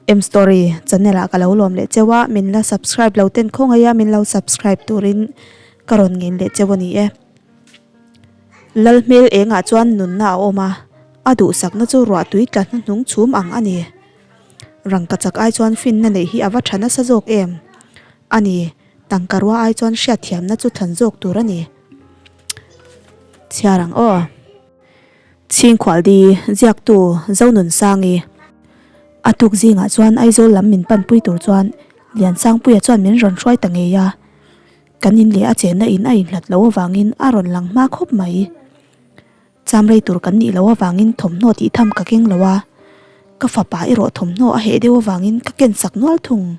M story channel ah ka lo lawm leh cheu a, min la subscribe lo ten khawngaih a min lo subscribe turin ka rawn ngen leh cheu a ni e. Lal hmel engah chuan nunna a awm a, a duhsakna chu ruah tui tla hnuhnung chhum ang a ni. Rangka chak ai chuan finna neih hi a va tha nasa zawk em? A ni, tangka rua ai chuan hriatthiamna chu thlan zawk tur a ni. Chhiar ang aw. Chhingkhualdi ziaktu Zonunsangi a tuk zingah chuan Aizawl lam min panpui tur chuan Liansangpuia chuan min rawn hruai ta ngei a, kan in leh a chenna in a inhlat loh avangin a rawn lang hma khawp mai. Cham rei tur kan nih loh avangin thawmhnaw tih tham ka keng lo a, ka fapa erawh thawmhnaw a heh deuh avangin ka ken sak nual thung.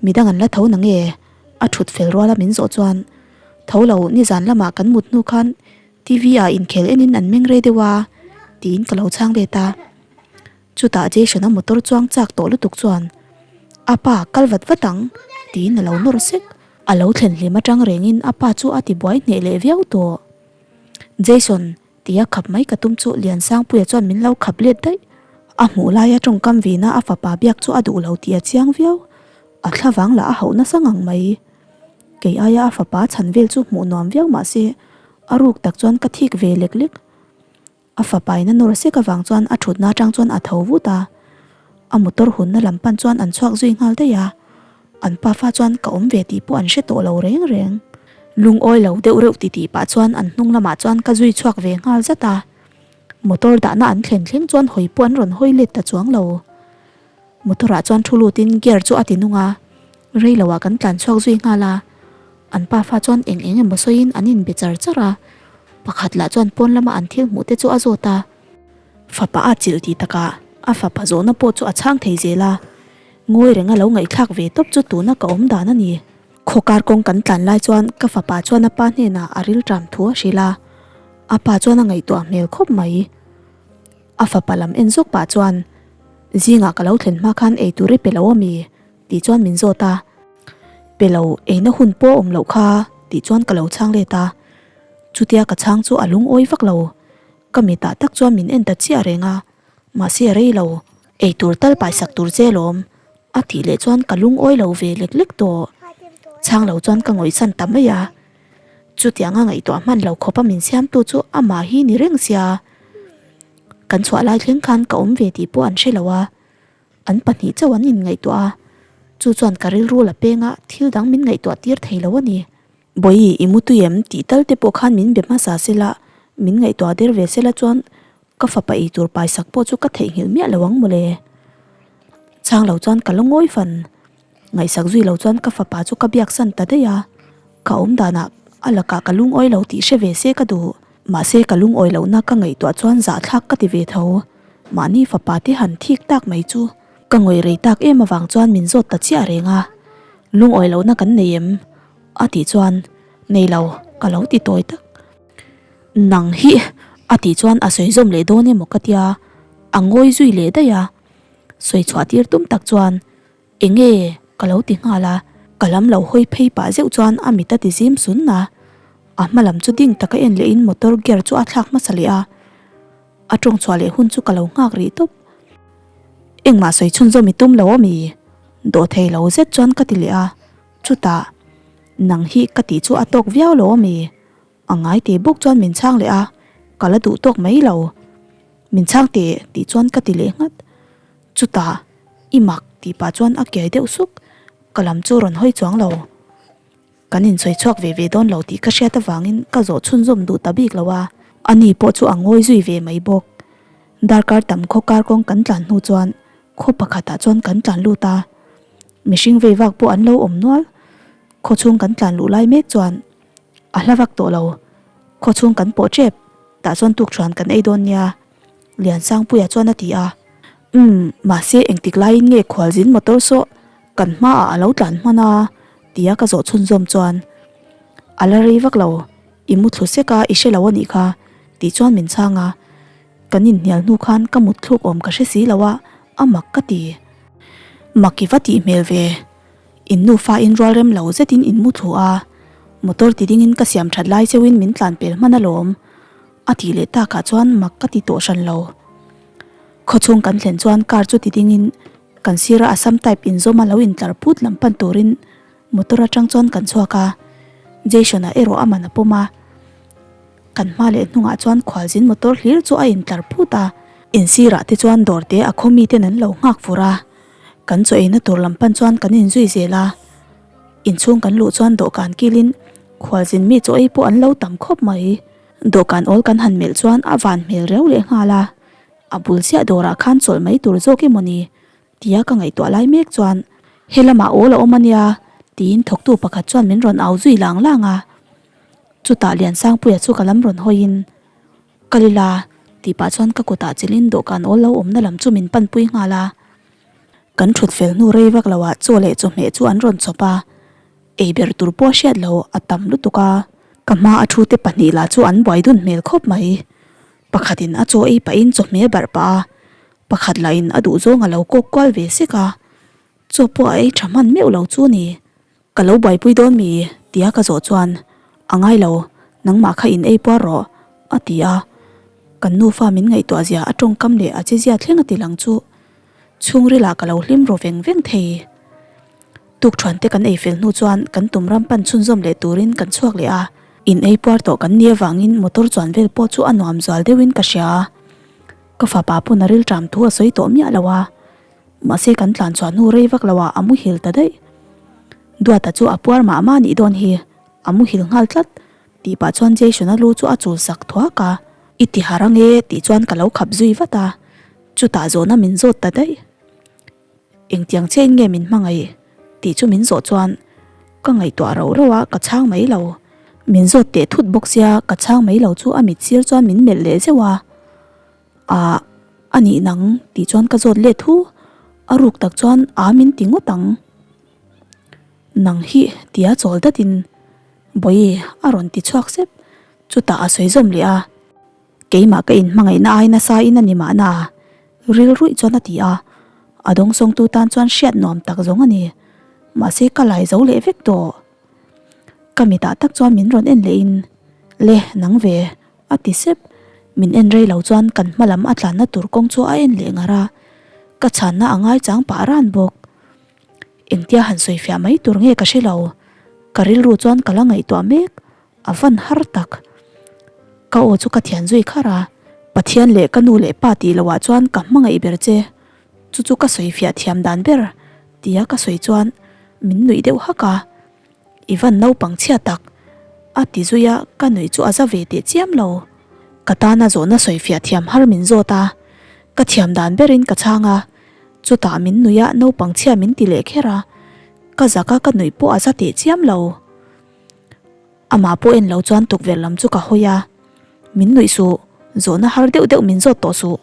Midang an la tho na nge? A thut fel ruala min zawh chuan tho lo nizan lamah kan mut hnu khan TV ah inkhel enin an meng rei deuh a tiin ka lo chhang let a. Chutah Jason-a motor chuang chak tawh lutuk chuan A pa kal vat vat ang tiin a lo nawr sek. A lo thlen hlim atang rengin a pa chu a ti buai hneh leh viau tawh. Jason tia khap mai ka tum chu Liansangpuia chuan min lo khap let daih. A hmuh laia tawngkam vina a fapa biak chu a duh lo tih a chiang viau. A thlavang lah a hauh nasa ngang mai. Kei aia a fapa chhan vel chu hmuh nuam viau mah se a ruk tak chuan ka thik ve lek lek. A fapa in a nawr sek avang chuan a thutna atang chuan a tho vut a, a motor hunna lam pan chuan an chhuak zui nghal daih a, an pafa chuan ka awm ve tih pawh an hre tawh lo reng reng. Lungawi lo deuh reuh titih pah chuan an hnung lamah chuan ka zui chhuak ve nghal zat a, motor dahna an thlen thleng chuan hawi pawh an rawn hawi let ta chuang lo. Motor ah chuan thu lutin gear chu a ti nung a, rei lo ah kan tlan chhuak zui nghal a, an pafa chuan eng eng emaw sawiin an inbe char char a, pakhat lah chuan pawn lama an thil hmuh te chu a zawt a, fapa a chilh tih takah a fapa zawhna pawh chu a chhang thei zel a, ngawi renga lo ngaihthlak ve tawp chu tuna ka awm dan a ni. Khawkar kawng kan tlan lai chuan ka fapa chuan a pa hnenah a rilṭam thu a hrilh a, a pa chuan a ngaihtuah hmel khawp mai. A fapa lam en zawk pah chuan, Zingah ka lo thlen hma khan ei tur i pe lo ami? tih chuan min zawt a. Pe lo, eina hun pawh awm loh kha tih chuan ka lo chhang let a. Chutia ka chhang chu a lungawi vak lo. Ka mitah tak chuan min en ta chiah reng a, mahse a rei lo, ei tur tal paisak tur che alawm a tih leh chuan ka lungawi lo ve lek lek tawh. Chhang lo chuan ka ngawihsan ta mai a. Chutianga ngaihtuah hman lo khawpa min siamtu chu amah hi ni reng sia. Kan chhuah lai thleng khan ka awm ve tih pawh an hre lo a, an pahnih chauh an inngaihtuah a, chu chuan ka rilru la penga thil dang min ngaihtuah tir thei lo a ni. Bawihi i mutui em tih tal te pawh khan min be hmasa sela, min ngaihtuah der ve sela chuan ka fapa ei tur paisak pawh chu ka theihnghilh miah lo ang mawle. Chhang lo chuan ka la ngawi fan. Ngaihsak zui lo chuan ka fapa chu ka biak san ta daih a, ka awm danah a lakah ka lungawi lo tih hre ve se ka duh. Mahse ka lungawi lohna ka ngaihtuah chuan zahthlak ka ti ve tho. Mahni fapa te han thik tak mai chu ka ngawih rei tak em avang chuan min zawt ta chiah reng a, lungawi lohna kan nei em? a tih chuan nei lo ka lo ti tawi tak. Nang hi a tih chuan a sawi zawm leh dawn emaw ka tia, a ngawi zui leh daih a, sawi chhuah tir tum tak chuan Enge? Ka lo ti nghal a, ka lam lo hawi phei pah zeuh chuan a mit a ti zim sun a, a hma lam chu ding taka en lehin motor gear chu a thlak hmasa leh a, a tawng chhuah leh hun chu ka lo nghak rih tawp. Engmah sawi chhunzawm i tum lo ami? Dawhthei lo zet chuan ka ti leh a, chutah nang hi ka tih chu a tawk viau lo ami? A ngai tih bawk chuan min chhang leh a, ka la duh tawk mai lo. Min chhang teh tih chuan ka ti leh nghat. Chutah i mak tih pah chuan a kiai deuh suk, ka lam chu rawn hawi chuang lo. Kan insawi chhuak ve ve dawn lo tih ka hriat avangin ka zawh chhunzawm duh ta bik lo a, ani pawh chu a ngawi zui ve mai bawk. Darkar tam khaw kar kawng kan tlan hnu chuan khaw pakhatah chuan kan tlan lut a, mihring vei vak pawh an lo awm nual. Khaw chhung kan tlan luh lai mek chuan a hla vak tawh lo, khaw chhung kan pawh tep, tah chuan tukṭhuan kan ei dawn nia. Liansangpuia chuan a ti a, Umm, mahse engtik laiin nge khualzin motor saw kan hmaah a lo tlan hman a? tia ka zawh chhunzawm chuan, A la rei vak lo, i mu thlu sek a, i hre lo a nih kha, tih chuan min chhang a, kan inhnial hnu khan ka mut thluk awm ka hre si lo a, a mak ka ti. Mak i va tih hmel ve, in nufa in rual rem lo zetin in mu thlu a, motor ti dingin ka siam that lai cheuhin min tlan pel hman alawm. A tih leh takah chuan mak ka ti tawh hran lo. Khawchhung kan thlen chuan car chu ti dingin Kan sira Assam type inzawm a lo intlar phut lam pan turin motor atang chuan kan chhuak a, Jason-a erawh a man a pawm a. Kan hma leh hnungah chuan khualzin motor hlir chu a intlar phut a. In sirah te chuan dawr te a khaw miten an lo nghak fur a, kan chaw eina tur lam pan chuan kan inzui zel a. Inchhung kan luh chuan dawhkan kilin khualzin mi chaw ei pawh an lo tam khawp mai. Dawhkan awl kan han melh chuan a van hmel reuh leh nghal a, a bul chiah dawrah khan chawlh mai tur zawk emaw ni tia ka ngaihtuah lai mek chuan he lamah awl a awm a nia tiin thawktu pakhat chuan min rawn au zui lang lang a. Chutah Liansangpuia chu ka lam rawn hawiin Ka lila tih pah chuan ka kutah chelin dawhkan awl lo awmna lam chu min panpui nghal a. Kan thut fel hnu rei vak loah chaw leh chawhmeh chu an rawn chawp a. Ei ber tur pawh hriat lo a tam lutuk a, ka hma a thu te pahnih lah chu an buai dun hmel khawp mai. Pakhatin a chaw ei pahin chawhmeh a barh pah a, pakhat lahin a duhzawng a lo kawk kual ve sek a, chaw pawh a ei tha hman meuh lo chu ni. Ka lo buaipui dawn mi? tia ka zawh chuan, A ngai lo, nangmah kha in ei puar rawh, a ti a. Kan nufa min ngaihtuah zia a tawngkam leh a chezia thleng a ti lang chu chhungrilah ka lo hlim ru veng veng thei. Tukṭhuan te kan ei fel hnu chuan kan tum ram pan chhunzawm leh turin kan chhuak leh a, in ei puar tawh kan nih avangin motor chuan vel pawh chu a nuam zual deuhin ka hria. Ka fapa pawn a rilṭam thu a sawi tawh miah lo a, mahse kan tlan chhuah hnu rei vak loah a muhil ta daih. Duata chu a puar mah mah nih dawn hi, a muhil nghal tlat tih pah chuan Jason-a lu chu a chul sak thuak a, I ti har ange tih chuan ka lo khap zui vat a, chutah zawhna min zawt ta daih. Engtiang chiahin nge min hmangaih tih chu min zawh chuan ka ngaihtuah rauh rauh a, ka chhang mai lo. Min zawt teh thut bawk sia ka chhang mai lo chu a mit sir chuan min melh leh zeuh a. Ahh a nih nang tih chuan ka zawt let hu, a ruk tak chuan aa min ti ngawt ang. Nang hi tia chawl datin Bawihi a rawn ti chhuak sep, chutah a sawi zawm leh a. Keimah ka inhmangaihna ai nasa in a ni mahna, rilruih chuan a ti a, a dawngsawngtu tan chuan hriat nuam tak zawng a ni. Mahse ka lai zo leh vek tawh. Ka mitah tak chuan min rawn en leh in, Le, nang ve, a ti sep. Min en rei lo chuan kan hma lam a tlanna tur kawng chu a en leh ngar a, ka chhanna a ngaichang pah ran bawk. Engtia han sawifiah mai tur nge ka hre lo, ka rilru chuan ka la ngaihtuah mek. A van har tak. Ka aw chu ka thian zui khar a, Pathian leh ka nu leh pa tih loh ah chuan ka hmangaih ber che, chu chu ka sawi fiah thiam dan ber tia ka sawi chuan min nuih deuh hak a, I van naupang chhia tak a ti zui a, ka nuih chu a za ve teh chiam lo. Ka tana zawhna sawi fiah thiam har min zawt a, ka thiam dan berin ka chhang a, chutah min nuih a naupang chhia min ti leh kher a, ka zak a ka nuih pawh a za teh chiam lo. Amah pawh en lo chuan tukverh lam chu ka hawi a, Min nuih suh, zawhna har deuh deuh min zawt tawh suh,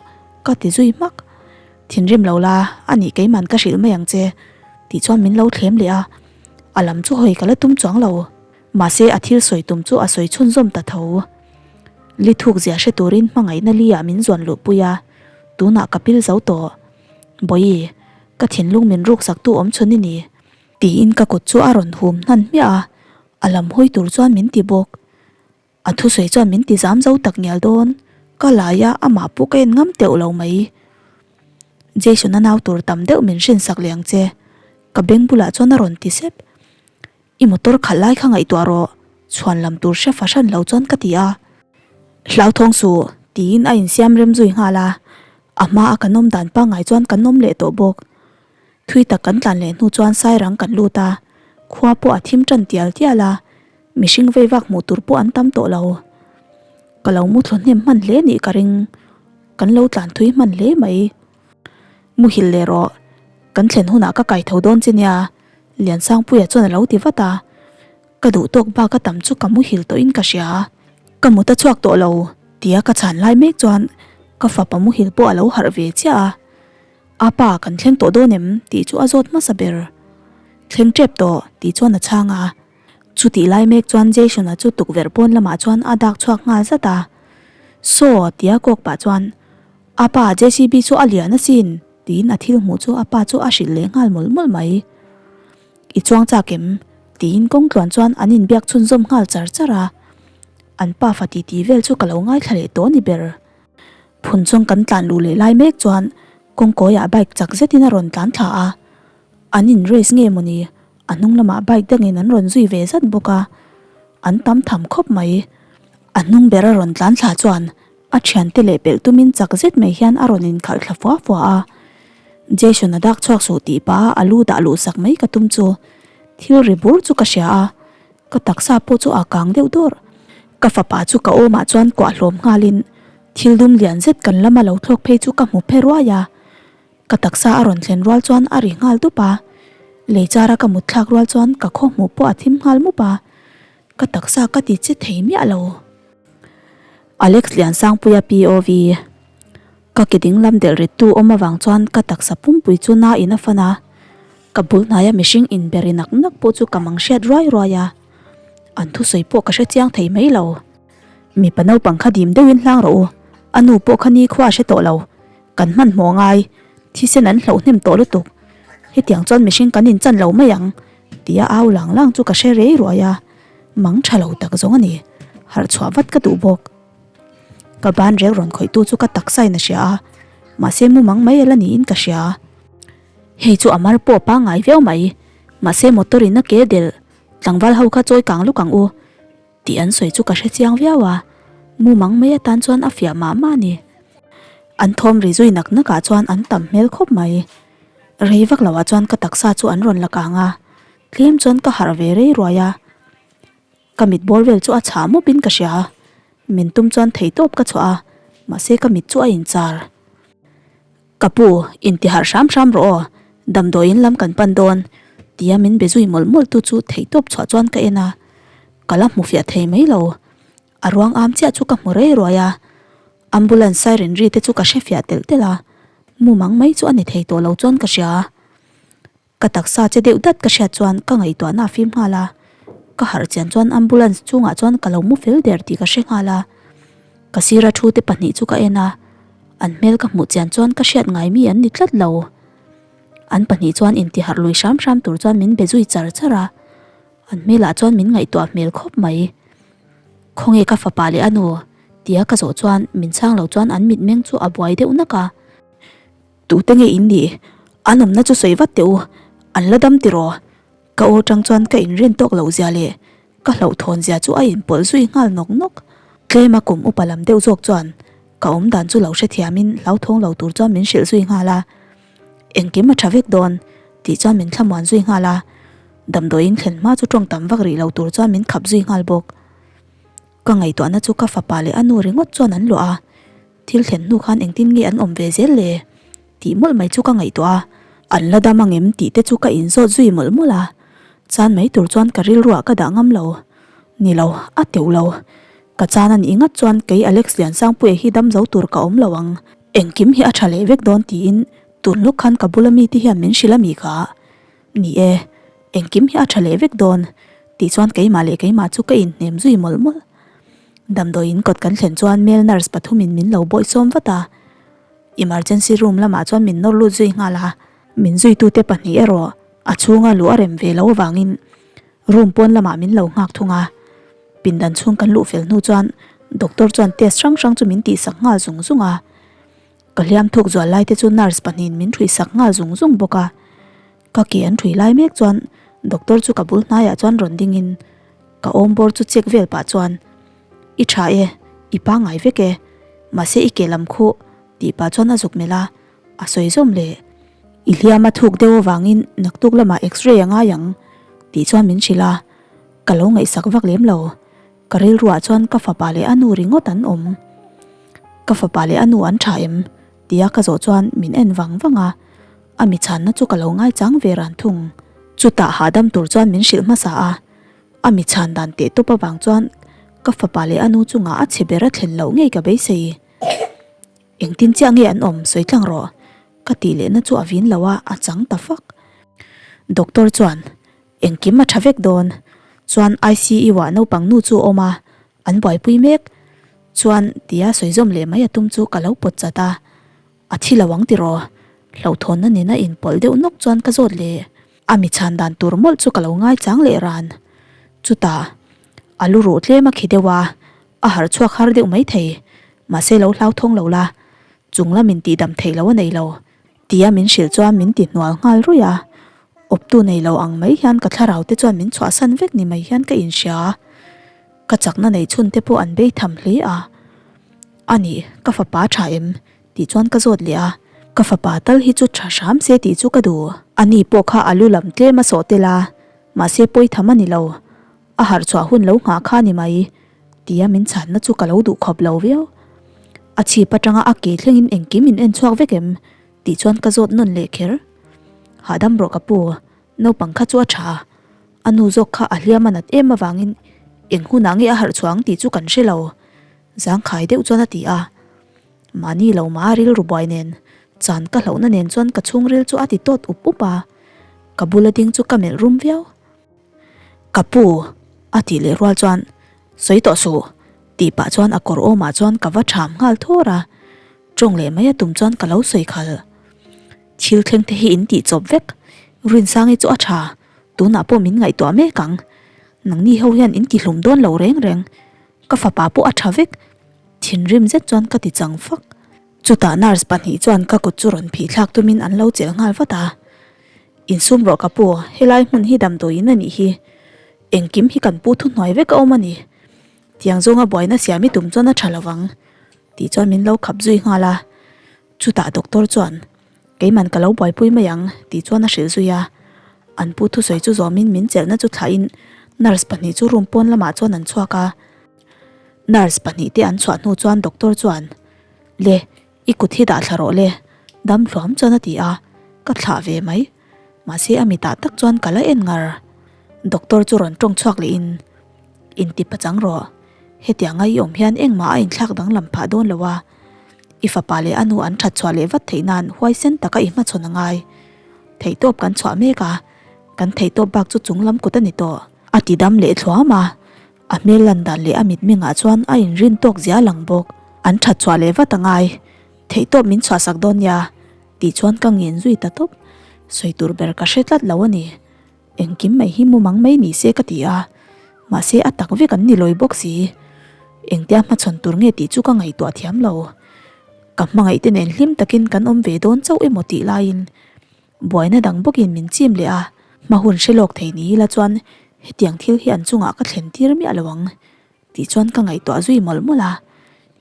ka ti zui hmak. Thinrim lo la, a nih keiman ka hrilh mai ang che, tih chuan min lo thlem leh a, a lam chu hawi ka la tum chuang lo. Mahse a thil sawi tum chu a sawi chhunzawm ta tho. Li thuk zia hre turin hmangaihna li ah min zuan luhpui a, tunah ka pil zo tawh. Bawihi, ka thinlung min ruksaktu awm chhun i ni. Tiin ka kut chu a rawn hum hnan hmiah a, a lam hawi tur chuan min ti bawk. A thusawi chuan min ti zam zo tak ngial dawn, ka lai a amah pawh ka en ngam teuh lo mai. Jason-a nau tur tam deuh min hrinsak leh ang che, ka beng bulah chuan a rawn ti sep. I motor khalh lai kha ngaihtuah rawh, chhuan lam tur hre fahran lo chuan ka ti a. Hlauthawng suh, tiin a insiam rem zui nghal a, a hma a kan awm dan pangngai chuan kan awm leh tawh bawk. Thui tak kan tlan leh hnu chuan Sairang kan lut a, khua pawh a thim tan tial tial a, mihring vei vak hmuh tur pawh an tam tawh lo. Ka lo mu thlu hnem hman hle nih ka ring, kan lo tlan thui hman hle mai. Muhil leh rawh, kan thlen hunah ka kai tho dawn che nia, Liansangpuia chuan a lo ti vat a. Ka duh tawk bak a tam chu ka muhil tawhin ka hria, ka mut a chhuak tawh lo tia ka chhan lai mek chuan ka fapa muhil pawh a lo harh ve chiah a. A pa kan thleng tawh dawn em tih chu a zawt hmasa ber. Thleng tep tawh tih chuan a chhang a. Chutih lai mek chuan Jason-a chu tukverh pawn lamah chuan a dak chhuak nghal zat a. Saw tia kawk pah chuan, A pa JCB chu a lian asin tiin a thil hmuh chu a pa chu a hrilh leh nghal mawlh mawlh mai. I chuang chak em? tiin kawng tluan chuan an inbiak chhunzawm nghal char char a. An pa fa titi vel chu ka lo ngaithla leh tawh a ni ber. Phun chung kan tlan luh leh lai mek chuan. Kawngkawiah bike chak zetin a rawn tlan thla a, an in race nge mawni a hnung lamah bike dangin an rawn zui ve zat bawk a, an tam tham khawp mai. A hnung ber a rawn tlan thla chuan a thiante leh pelh tumin chak zet mai hian a rawn inkhalh thla fua fua a. Jason a dak chhuak suh tih pah a a lu dah luh sak mai ka tum chu thil ri bur chu ka hria a, ka taksa pawh chu a kang deuh dawr. Ka fapa chu ka awmah chuan kuah hlawm nghalin thil dum lian zet kan lama lo thlawk phei chu ka hmu phe ruai a. Ka taksa a rawn thlen rual chuan a ri nghal dup a, lei chara ka mut thlak rual chuan ka khaw hmuh pawh a thim nghal mup a, ka taksa ka ti che thei miah lo. Alex Liansangpuia POV Ka ke ding lam delh rittu awm avang chuan ka taksa pumpui chu na in a fan a, ka bul hnaia mihring inberi nak nak pawh chu ka mang hriat ruai ruai a, an thusawi pawh ka hrechiang thei mai lo. Mipa naupang kha dim deuhin hlang rawh u, a nu pawh kha nikhua a hre tawh lo, kan hmanhmawh ngai, thisen an hloh hnem tawh lutuk, hetiang chuan mihring kan inchan lo mai ang tia au lang lang chu ka hre rei ruai a, mang tha lo tak zawng a ni, harh chhuah vat ka duh bawk. Ka ban rel rawn khawihtu chu ka taksain a hria a, mahse mumang mai ala niin ka hria. Hei chu a mar pawh pangngai viau mai, mahse motor in a ke delh, tlangval ho kha chawi kang luk ang u. Tih an sawi chu ka hre chiang viau a, mumang mai atan chuan a fiah mah mah a ni. An thawm ri zui nak nak ah chuan an tam hmel khawp mai. Rei vak lo ah chuan ka taksa chu an rawn la kang a, tlem chuan ka harh ve rei ruai a. Ka mit bawr vel chu a chhah mup in ka hria a, min tum chuan theihtawp ka chhuah a, mahse ka mit chu a inchar. Ka pu, intiharh hram hram rawh aw, damdawiin lam kan pan dawn, tia min be zui mawlh mawlh tu chu theihtawp chhuah chuan ka en a, ka la hmu fiah thei mai lo. A ruang am chiah chu ka hmu rei ruai a, ambulance siren ri te chu ka hre fiah telh telh a, mumang mai chu a ni thei tawh lo chuan ka hria. Ka taksa che deuh dat ka hriat chuan ka ngaihtuahna a fim nghal a, ka harh chian chuan ambulance chungah chuan ka lo mu fel der tih ka hre nghal a, ka sira thu te pahnih chu ka en a, an hmel ka hmuh chian chuan ka hriat ngai mi an ni tlat lo. An pahnih chuan intiharh lui hram hram tur chuan min be zui char char a, an hmelah chuan min ngaihtuah hmel khawp mai. Khawnge ka fapa leh a nu? tia ka zawh chuan min chhang lo chuan an mitmeng chu a buai deuh nak a. Tute nge in nih? An awmna chu sawi vat teh u, an la dam tiraw? Ka aw tang chuan ka inrin tawk loh zia leh ka hlauhthawn zia chu a inpawlh zui nghal nawk nawk. Tlema kum upa lam deuh zawk chuan ka awm dan chu lo hrethiamin hlauthawng lo tur chuan min hrilh zui nghal a. Engkim a tha vek dawn tih chuan min thlamuan zui nghal a, damdawiin thlen hma chu tawng tam vak rih lo tur chuan min khap zui nghal bawk. Ka ngaihtuahna chu ka fapa leh a nu ringawt chuan an luah a, thil thlen hnu khan engtin nge an awm ve zel le? Tih mawlh mai chu ka ngaihtuah a, an la dam angem tih te chu ka inzawt zui mawlh mawlh a, chan mai tur chuan ka rilruah ka dah ngam lo. Ni lo, a teuh lo. Ka chan a nih ngat chuan kei Alex Liansangpuia hi dam zo tur ka awm lo ang. Engkim hi a tha leh vek dawn tiin tun lawk khan ka bula mite hian min hrilh a mi kha. Ni e, engkim hi a tha leh vek dawn tih chuan keimah leh keimah chu ka inhnem zui mawlh mawlh. Damdawiin kawt kan thlen chuan male nurse pathumin min lo bawihsawm vat a, emergency room lamah chuan min nawr lut zui nghal a. Min zuitute pahnih erawh a chhunga luh a rem ve lo avangin room pawn lamah min lo nghak thung a. Pindan chhung kan luh fel hnu chuan doctor chuan test hrang hrang chu min tihsak nghal zung zung a. Ka hliam thuk zual lai te chu nurse pahnihin min ṭhui sak nghal zung zung bawk a. Ka ke an ṭhui lai mek chuan doctor chu ka bul hnaiah chuan rawn dingin ka awm bawr chu check vel pah chuan I ṭha e, i pangngai vek e, mahse i ke lam khuh tih pah chuan a zuk melh a, a sawi zawm leh. I hliam a thuk deuh avangin naktuk lamah x-ray a ngai ang tih chuan min hrilh a, ka lo ngaihsak vak lem lo. Ka rilruah chuan ka fapa leh a nu ringawt an awm. Ka fapa leh a nu an tha em? tia ka zawh chuan min en vang vang a, a mi chhanna chu ka lo ngaichang ve ran thung. Chutah hahdam tur chuan min hrilh hmasa a, a mi chhan dan teh tawp avang chuan ka fapa leh a nu chungah a chhe ber a thlen loh ngei ka beisei. Engtin chiah nge an awm sawi tlang rawh ka tih lehna chu a vin lo a, a chang ta fak. Doctor chuan Engkim a tha vek dawn. Chuan ICU ah naupang nu chu a awm a, an buaipui mek. Chuan tia sawi zawm leh mai a tum chu ka lo pawt chat a, a thi lo ang tiraw? Hlauhthawnna nena inpawlh deuh nawk chuan ka zawt leh. A mi chhan dan tur mawlh chu ka lo ngaichang leh ran. Chutah a lu ruh tlem a khi deuh a, a harh chhuak har deuh maithei. Mahse lo hlauthawng lo la, chung lamin tihdam theih lo a nei lo. Tia min hrilh chuan min ti hnual nghal ruih a, awptu nei lo ang mai hian ka thlarau te chuan min chhuahsan vek ni mai hian ka inhria. Ka chakna nei chhun te pawh an bei tham hle a. A nih, ka fapa tha em? tih chuan ka zawt leh a, ka fapa tal hi chu tha hram se tih chu ka duh. A ni pawh kha a lu lam tlem a sawh tel a, mahse pawi tham a ni lo. A harh chhuah hun lo nghah kha ni mai, tia min chhanna chu ka lo duh khawp lo viau. A chhip atanga a ke thlengin engkim in en chhuak vek em? tih chuan ka zawt nawn leh kher. Hahdam rawh ka pu, naupang kha chu a tha. A nu zawk kha a hliam a nat em avangin eng hunah nge a harh chhuah ang tih chu kan hre lo, zangkhai deuh chuan a ti a. Mahni lo mah a rilru buai nen, chan ka hlauhna nen chuan ka chhungril chu a ti tawt up up a, ka bula ding chu ka melh rum viau. Ka pu! a tih leh rual chuan, Sawi tawh suh! tih pah chuan a kawr awmah chuan ka va ṭham nghal thawr a, ṭawng leh mai a tum chuan ka lo sawi khal. Thil thleng te hi in tih chawp vek, Rinsangi chu a ṭha, tunah pawh min ngaihtuah mek ang. Nangni ho hian in ti hlum dawn lo reng reng, ka fapa pawh a ṭha vek, thinrim zet chuan ka ti chang fak. Chutah nurse pahnih chuan ka kut chu rawn phih thlak tumin an lo chelh nghal vat a. Insum rawh ka pu, helai hmun hi damdawiin a nih hi. Engkim hi kan pu thuhnuai vek a awm a ni. Tiang zawnga buaina siam i tum chuan a tha lovang tih chuan min lo khap zui nghal a. Chutah doctor chuan, Keiman ka lo buaipui mai ang tih chuan a hrilh zui a. An pu thusawi chu zawmin min chelhna chu thlahin nurse pahnih chu room pawn lamah chuan an chhuak a. Nurse pahnih te an chhuah hnu chuan doctor chuan, Le, i kut hi dah thla rawh le, dam hluam chuan a ti a, ka thlah ve mai. Mahse a mitah tak chuan ka la en ngar. Doctor chu rawn tawng chhuak lehin, Inti pachang rawh, hetianga i awm hian engmah a inthlak danglam phah dawn lo a, i fapa leh a nu an that chhuah leh vat theih nan huaisen taka i hmachhawn a ngai. Theihtawp kan chhuah mek a, kan theihtawp bak chu chunglam kut a ni tawh. A ti dam leh thluam a, A hmel lan dan leh a mitmengah chuan a inrin tawk zia lang bawk. An that chhuah leh vat a ngai. Theihtawp min chhuahsak dawn nia, tih chuan ka ngen zui ta tawp. Sawi tur ber ka hre tlat lo a ni. Engkim mai hi mumang mai ni se ka ti a, mahse a tak vek an ni lawi bawk si. Engtia hmachhawn tur nge tih chu ka ngaihtuah thiam lo. Ka hmangaihte nen hlim takin kan awm ve dawn chauh emaw tih laiin Buaina dang bawkin min chim leh a, hma hun hre lawk thei ni ila chuan hetiang thil hi an chungah ka thlen tir miah lo ang tih chuan ka ngaihtuah zui mawlh mawlh a,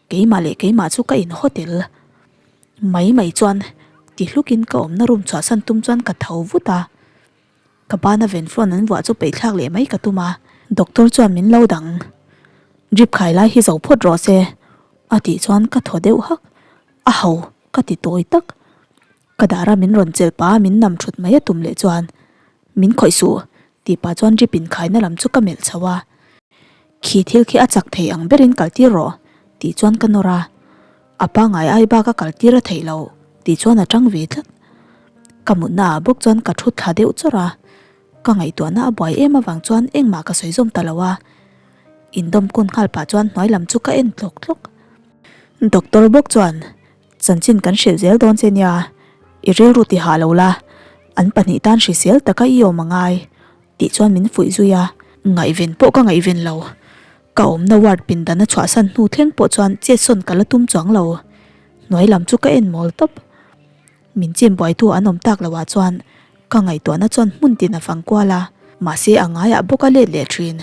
keimah leh keimah chu ka in hotel mai mai chuan ti hlukin ka awmna room chhuahsan tum chuan ka tho vut a, ka bana venflon an vuah chu peihthlak leh mai ka tum a, doctor chuan min lo dang drip khai lai hi zo phawt rawh se a tih chuan ka thaw deuh hak, a ho ka ti tawi tak. Ka dara min rawn chelh pah a min nam thut mai a tum leh chuan, Min khawih suh, tih pah chuan drip inkhaina lam chu ka melh chho a. Khi thil khi a chak thei ang berin kal tir rawh, tih chuan ka nawr a. A pangngai ai bak a kal tir a theih loh, tih chuan a tang ve tlat. Ka mutna ah bawk chuan ka thu thla deuh chawrh a. Ka ngaihtuahna a buai em avang chuan engmah ka sawi zawm ta lo a. Indawm kun nghal pah chuan hnuai lam chu ka en tlawk tlawk. Doctor bawk chuan Chanchin kan hrilh zel dawn che nia, i rilru ti hah lo la, an pahnih tan hrisel taka i awm a ngai tih chuan min fuih zui a. Ngaihven pawh ka ngaihven lo, ka awmna ward pindan a chhuahsan hnu thleng pawh chuan chetsawn ka la tum chuang lo, hnuai lam chu ka en mawl tawp. Min chim buaitu an awm tak loh ah chuan ka ngaihtuahna chuan hmun tin a fang kual a, mahse a ngaiah bawk a let leh thin.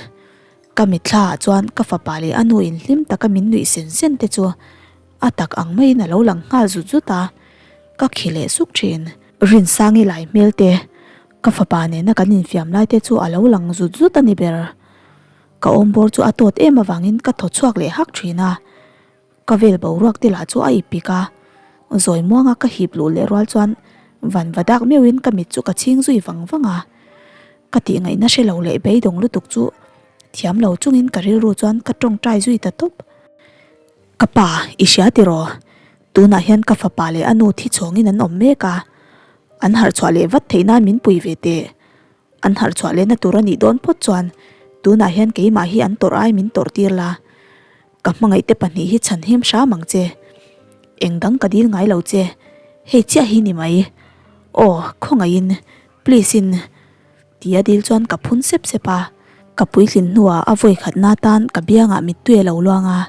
Ka mitthla ah chuan ka fapa leh a nu in hlim taka min nuih sen sen te chu A tak ang maiin a lo lang nghal zut zut a, ka khi leh suk thin. Rinsangi lai hmel te, ka fapa nena kan infiam lai te chu a lo lang zut zut a ni ber. Ka awmbawr chu a tawt em avangin ka thaw chhuak leh hak thin a, ka vel boruak te lah chu a ipik a, zawi muanga ka hip luh leh rual chuan van va dak meuhin ka mit chu ka chhing zui vang vang a. Ka tihngaihna hre lo leh beidawng lutuk chu thiam lo chungin ka rilru chuan ka tawngtai zui ta tawp. Ka pa, i hria tiraw? Tunah hian ka fapa leh a nu thi chhawngin an awm mek a, an harh chhuah leh vat theih nan min pui ve teh. An harh chhuah lehna tur a nih dawn phawt chuan tunah hian keimah hi an tawrh ai min tawrh tir la. Ka hmangaihte pahnih hi chhan him hram ang che. Eng dang ka dil ngai lo che, hei chiah hi ni mai. Aw, khawngaihin, please in. Tia dil chuan ka phun sep sep a, ka puitlin hnuah a vawi khatna tan ka biangah mittui a lo luang a,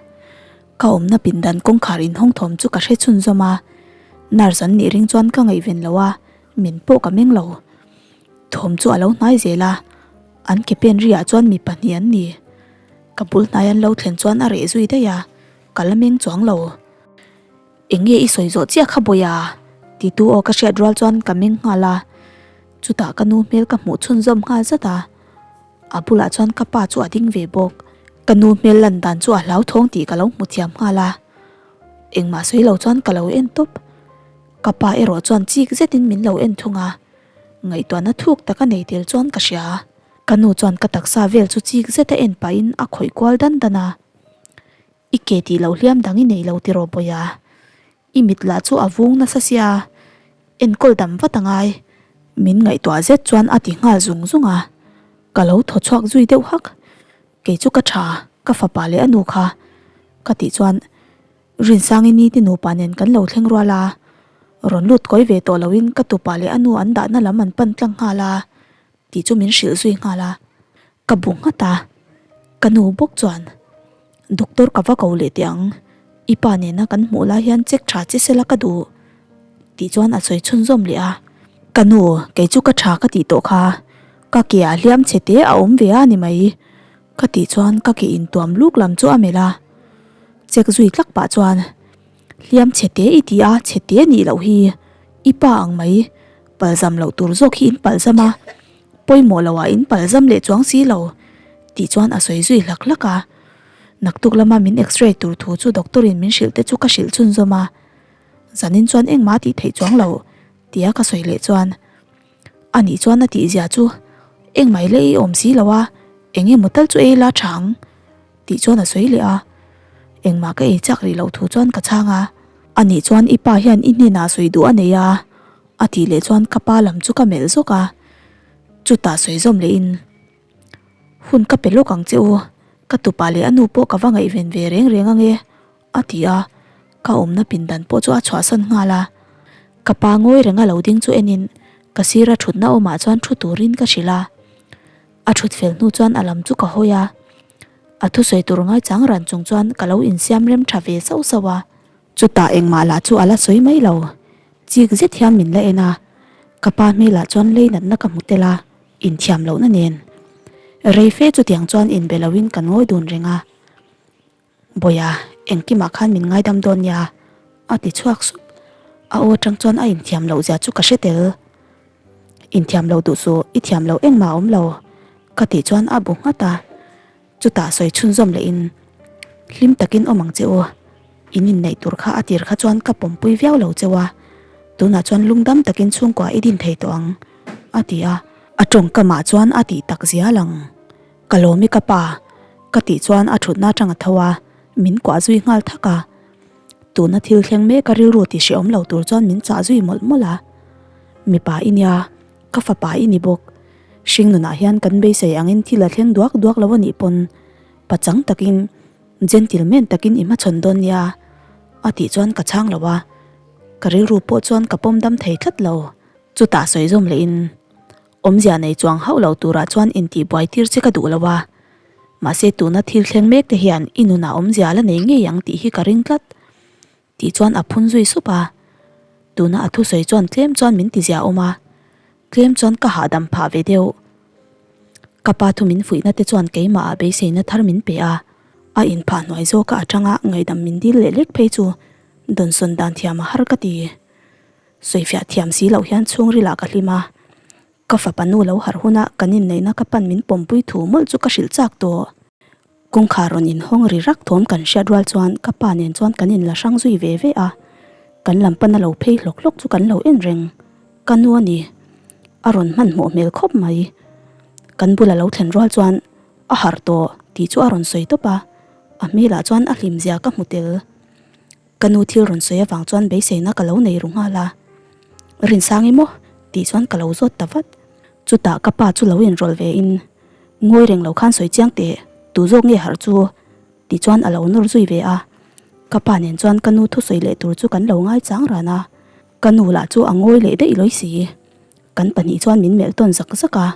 ka awmna pindan kawngkhar inhawng thawm chu ka hre chhunzawm a. Nurse an nih ring chuan ka ngaihven lo a, min pawh ka meng lo. Thawm chu a lo hnai zel a, an ke pen riah chuan mi pahnih an ni. Ka bul hnai an lo thlen chuan a reh zui daih a, ka la meng chuang lo. Eng nge i sawi zawh chiah kha Bawiha? Titu aw ka hriat rual chuan ka meng nghal a, chutah ka nu hmel ka hmuh chhunzawm nghal zat a. A bulah chuan ka pa chu a ding ve bawk. Ka nu hmel lan dan chu a hlauthawng tih ka lo hmu thiam nghal a. Engmah sawi lo chuan ka lo en tawp. Ka pa erawh chuan chik zetin min lo en thung a. Ngaihtuahna thuk tak a nei tel chuan ka hria. Ka nu chuan ka taksa vel chu chik zeta en pahin a khawih kual dan dan a. I ke tih loh hliam dang i nei lo tiraw Bawiha? I mit lah chu a vung nasa sia, enkawl dam vat a ngai. Min ngaihtuah zet chuan a ti nghal zung zung a, ka lo thaw chhuak zui deuh hak. Kei chu ka tha, ka fapa leh a nu kha. Ka tih chuan Rinsangi ni te nupa nen kan lo thleng rual a, rawn lut kawi ve tawh loin ka tupa leh a nu an dahna lam an pan tlang nghal a tih chu min hrilh zui nghal a. Ka bu nghat a, ka nu bawk chuan Doctor ka va ko leh teh ang, i pa nena kan hmuh lai hian check tha che sela ka duh tih chuan a sawi chhunzawm leh a. Ka nu, kei chu ka tha ka tih tawh kha, ka ke ah hliam chhe te a awm ve a ni mai ka tih chuan ka ke intuam luk lam chu a melh a, check zui tlak pah chuan hliam chhe te i ti a, chhe te nih loh hi i pa ang mai, palzam loh tur zawk hi in palzam a. Pawimawh lo ah in palzam leh chuang si lo tih chuan a sawi zui hlak hlak a. Naktuk lama min x-ray tur thu chu doctor in min hrilh te chu ka hrilh chhunzawm a. Zanin chuan engmah tih theih chuang lo tia ka sawi leh chuan a nih chuan a tih zia chu engmah ila ei awm si lo a, eng emaw tal chu ei la tha ang tih chuan a sawi leh a. Engmah ka ei chak rih loh thu chuan ka chhang a. A nih chuan i pa hian i hnenah sawi duh a nei a. A tih leh chuan ka pa lam chu ka melh zawk a, chutah sawi zawm leh in Hun ka pe lawk ang che u, ka tupa leh a nu pawh ka va ngaihven ve reng reng ange a ti a, ka awmna pindan pawh chu a chhuahsan nghal a. Ka pa ngawi renga lo ding chu en in ka sira thutna awmah chuan thu turin ka hrilh a, a thut fel hnu chuan a lam chu ka hawi a, a thusawi tur ngaichang ran chung chuan ka lo insiam rem tha ve sauh sauh a. Chutah engmah lah chu a la sawi mai lo. Chik zet hian min la en a, ka pa hmelah chuan lei natna ka hmu tel a, inthiam lohna nen. Rei fe chutiang chuan inbe loin kan ngawi dun reng a. Bawiha, engkimah khan min ngaidam dawn nia, a ti chhuak sup. A aw atang chuan a inthiam loh zia chu ka hre tel. Inthiam lo duh suh, i thiam loh engmah a awm lo, ka tih chuan a bu nghat a. Chutah sawi chhunzawm lehin, Hlim takin awm ang che u. In inneih tur kha a tir kha chuan ka pawmpui viau lo cheu a, tunah chuan lungdam takin chhungkua i din thei tawh ang, a ti a. A tawngkamah chuan a tih tak zia lang. Ka lawm i ka pa, ka tih chuan a thutna atang a tho a, min kuah zui nghal thak a. Tuna thil thleng mek a rilru tih hrehawm lo tur chuan min chah zui mawlh mawlh a. Mipa i nia, ka fapa i ni bawk. Hring nunah hian kan beisei angin thil a thleng duak duak lo a nih pawn pachang takin gentleman takin i hmachhawn dawn nia a tih chuan ka chhang lo a, ka rilru pawh chuan ka pawm dam thei tlat lo. Chutah sawi zawm lehin awmzia nei chuang hauh lo turah chuan intihbuai tir che ka duh lo a, mahse tuna thil thleng mek te hian i nunah awmzia la nei ngei ang tih hi ka ring tlat. Tih chuan a phun zui sup a, tuna a thusawi chuan tlem chuan min ti zia awm a, tlem chuan ka hahdam phah ve deuh. Ka pa thu min fuihna te chuan keimah ah beiseina thar min pe a, a inphah hnuai zawka atanga ngaihdam min dil leh lek phei chu dawnsawn dan thiam a har ka ti. Sawifiah thiam si loh hian chhungril ah ka hlim a, Ka fapa nu lo harh huna kan inneihna ka pan min pawmpui thu mawlh chu ka hrilh chak tawh. Kawngkhar rawn inhawng ri rak thawm kan hriat rual chuan ka pa nen chuan kan inla hrang zui ve ve a, kan lam pana lo phei hlawk hlawk chu kan lo en reng. Ka nu a ni. A rawn hmanhmawh hmel khawp mai. Kan bula lo thlen rual chuan a harh tawh tih chu a rawn sawi tawp a, a hmelah chuan a hlimzia ka hmu tel. Ka nu thil rawn sawi avang chuan beiseina ka lo nei ru nghal a, Rinsangi maw? tih chuan ka lo zawt ta vat. Chutah ka pa chu lo inrawlh ve in, Ngawi reng lo khan sawi chiang teh, tu zawk nge harh chu? tih chuan a lo nawr zui ve a. Ka pa nen chuan ka nu thusawi leh tur chu kan lo ngaichang ran a, ka nu lah chu a ngawi leh daih lawi si. Kan pahnih chuan min melh tawn zak zak a,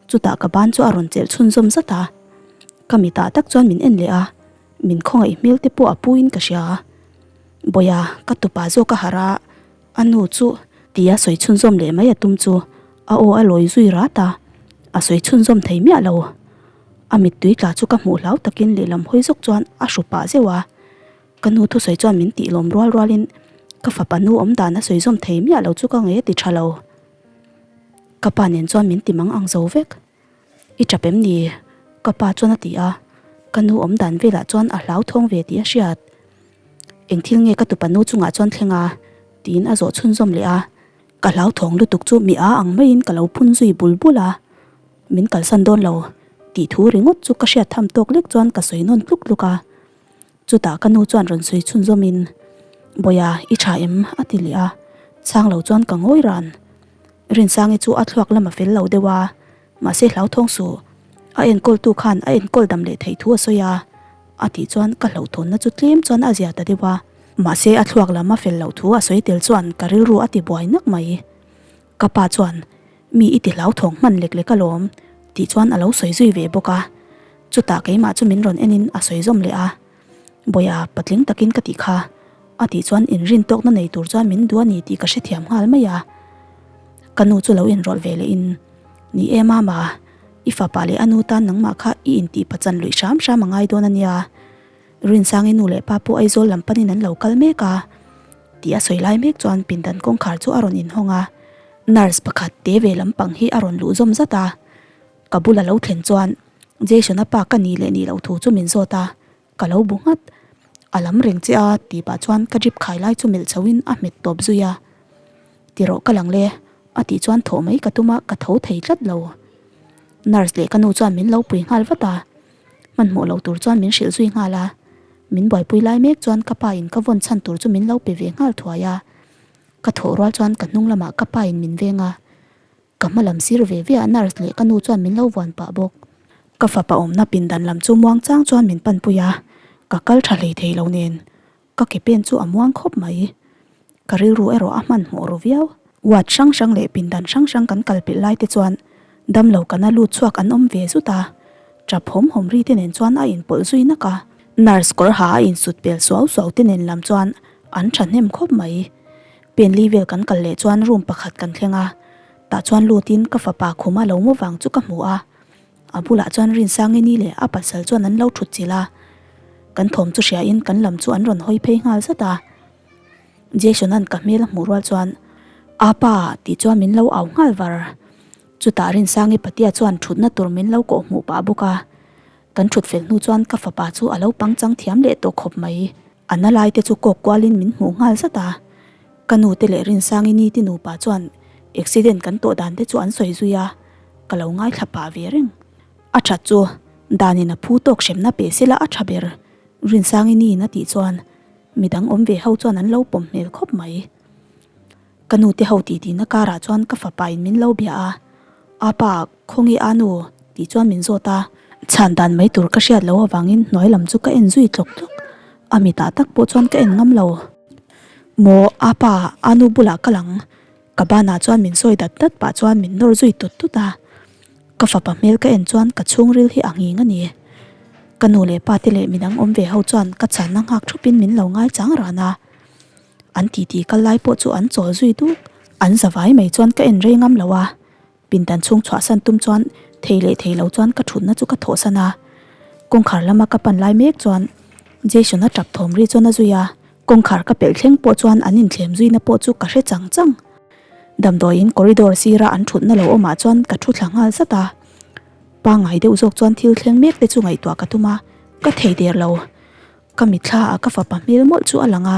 chutah ka ban chu a rawn chelh chhunzawm zat a. Ka mitah tak chuan min en leh a, Min khawngaih hmel te pawh a pu in ka hria. Bawiha, ka tupa zawk a harh a, A nu chu tia sawi chhunzawm leh mai a tum chu a aw a lawi zui rat a, a sawi chhunzawm thei miah lo. A mittui tla chu ka hmuh hlau takin lehlam hawi zawk chuan a hru pah zeuh a. Ka nu thusawi chuan min tih lawm rual rualin ka fapa nu awm dan a sawi zawm thei miah lo chu ka ngei a ti tha lo. Ka pa nen chuan min ti mang ang zo vek. I tap em ni? Ka pa chuan a ti a, ka nu awm dan velah chuan a hlauthawng ve tih a hriat. Eng thil nge ka tupa nu chungah chuan thleng a? tiin a zawh chhunzawm leh a. Ka hlauthawng lutuk chu mi a ang maiin ka lo phun zui bul bul a, min kalsan dawn lo tih thu ringawt chu ka hriat tham tawk lek chuan ka sawi nawn tluk tluk a. Chutah ka nu chuan rawn sawi chhunzawmin, Bawiha, i tha em? a ti leh a, chhang lo chuan ka ngawi ran. Rinsangi chu a thluak lam a fel lo deuh a, mahse hlauthawng suh, a enkawltu khan a enkawl dam leh theih thu a sawi a, a tih chuan ka hlauhthawnna chu tlem chuan a zia ta deuh a. Mahse a thluak lam a fel loh thu a sawi tel chuan ka rilru a ti buai nak mai. Ka pa chuan, Mi i ti hlauthawng hman lek lek alawm, tih chuan a lo sawi zui ve bawk a. Chutah keimah chu min rawn enin a sawi zawm leh a, Bawiha, patling takin ka tih kha, a tih chuan inrin tawkna nei tur chuan min duh a ni tih ka hrethiam nghal mai a. Ka nu chu lo inrawlh ve lehin, Ni e mama, i fapa leh a nu tan nangmah kha i intih pachan luih hram hram a ngai dawn a nia. Rinsangi nu leh pa pawh Aizawl lam panin an lo kal mek a. Tih a sawi lai mek chuan pindan kawngkhar chu a rawn inhawng a, nurse pakhat te ve lampang hi a rawn luh zawm zat a. Ka bula lo thlen chuan Jason-a pa ka nih leh nih loh thu chu min zawt a, ka lo bu nghat. A lam reng che a tih pah chuan ka drip khai lai chu melh chhoin a hmet tawp zui a. Ti rawh ka lang le a tih chuan thawh mai ka tum a, ka tho thei tlat lo. Nurse leh ka nu chuan min lo pui nghal vat a, hmanhmawh lo tur chuan min hrilh zui nghal a. Min buaipui lai mek chuan ka pa in ka vawn chhan tur chu min lo pe ve nghal thuai a, ka thawh rual chuan ka hnung lamah ka pa in min veng a, ka hma lam sir ve ve a nurse leh ka nu chuan min lo vuan pah bawk. Ka fapa awmna pindan lam chu muang chang chuan min panpui a, ka kal tha hlei thei lo nen Ka ke pen chu a muang khawp mai. Ka rilru erawh a hmanhmawh ru viau. Ward hrang hrang leh pindan hrang hrang kan kal pelh lai te chuan damlo kana lut chhuak an awm ve zut a. Tap hawm hawm ri te nen chuan a inpawlh zui nak a. Nurse kawr ha a insut pel suau suau te nen lam chuan an thahnem khawp mai. Penli vel kan kal leh chuan room pakhat kan thleng a. Tah chuan lutin ka fapa khuma lo mu vang chu ka hmu a. A bulah chuan Rinsangini leh a pasal chuan an lo thut chilh a, kan thawm chu hriain kan lam chu an rawn hawi phei nghal zat a. Jason-a'n ka hmel a hmuh rual chuan, Apa! tih chuan min lo au nghal var. Chutah Rinsangi patia chuan thutna tur min lo kawh hmuh pah bawk a. Kan thut fel hnu chuan ka fapa chu a lo pangchang thiam leh tawh khawp mai. A na lai te chu kawk kualin min hmuh nghal zat a. Ka nu te leh Rinsangini te nupa chuan accident kan tawh dan te chu an sawi zui a. Ka lo ngaithla pah ve reng. A that chu danin a phu tawk hremna pe sela a tha ber, Rinsangi niin a tih chuan midang awm ve ho chuan an lo pawm hmel khawp mai. Ka nu te ho tihtina karah chuan ka fapa in min lo bia a, Apa, khawnge a nu? tih chuan min zawt a. Chhan dan mai tur ka hriat loh avangin hnuai lam chu ka en zui tlawk tlawk, a mitah tak pawh chuan ka en ngam lo. Maw, Apa, a nu bulah ka lang, Ka banah chuan min sawi dat dat pah chuan min nawr zui tut tut a, ka fapa hmel ka en chuan ka chhungril hi a nghing a ni. Ka nu leh pa te leh midang awm ve ho chuan ka chhanna nghak thupin min lo ngai chang ran a, an titi kal lai pawh chu an chawl zui duk. An zavai mai chuan ka en rei ngam lo a, pindan chhung chhuahsan tum chuan thei leh thei lo chuan ka thutna chu ka thawhsan a. Kawngkhar lama ka pan lai mek chuan Jason-a tap thawm ri chuan a zui a, Kawngkhar ka pelh thleng pawh chuan an inthlem zuina pawh chu ka hre chang chang. Damdawiin corridor sira an thutna lo awmah chuan ka thu thla nghal zat a. Pangngai deuh zawk chuan thil thleng mek te chu ngaihtuah ka tum a, ka thei der lo. Ka mitthla ah ka fapa hmel mawlh chu a lang a,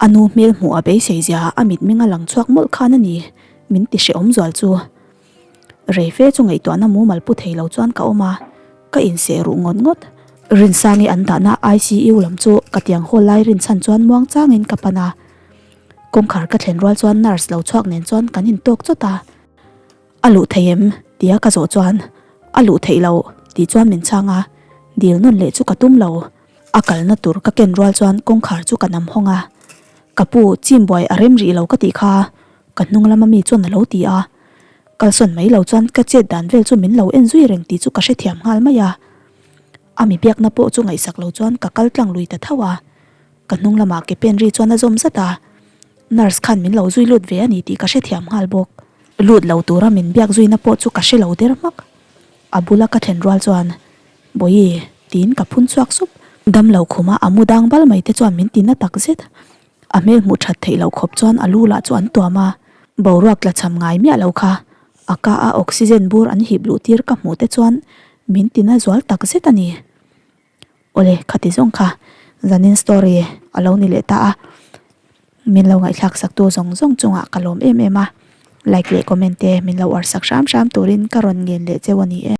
a nu hmel hmuh a beisei zia a mitmeng a lang chhuak mawlh khan a ni, min ti hrehawm zual chu. Rei fe chu ngaihtuahna mumal pu thei lo chuan ka awm a, ka inseh ruh ngawt ngawt. Rinsangi an dahna ICU lam chu ka tiang hawl lai rinchhan chuan muang changin ka pan a, kawngkhar ka thlen rual chuan nurse lo chhuak nen chuan kan intawk chawt a. A luh thei em? tia ka zawh chuan a luh theih loh tih chuan min chhang a, dil nawn leh chu ka tum lo. A kalna tur ka ken rual chuan kawngkhar chu ka nam hawng a, Ka pu, chim buai a rem rih lo ka tih kha ka hnung lama mi chuan a lo ti a. Kalsawn mai lo chuan ka chet dan vel chu min lo en zui reng tih chu ka hrethiam nghal mai a. A mi biakna pawh chu ngaihsak lo chuan ka kal tlang lui ta tho a. Ka hnung lamah ke pen ri chuan a zawm zat a. Nurse khan min lo zui lut ve a ni tih ka hrethiam nghal bawk. Lut lo tura min biak zuina pawh chu ka hre lo der hmak. A bula ka thlen rual chuan, Bawihi, tiin ka phun chhuak sup. Damlo khuma a mu dang bal mai te chuan min ti na tak zet. A hmel hmuh that theih loh khawp chuan a lu lah chu an tuam a, boruak tla cham ngai miah lo kha. A ka a oxygen bur an hip luh tir ka hmuh te chuan min ti na zual tak zet a ni. Awle, khati zawng kha zanin story a lo ni leh ta a, min lo ngaihthlak sak tu zawng zawng chungah ka lawm em em a, like leh comment te min lo uar sak hram hram turin ka rawn ngen leh cheu a ni e.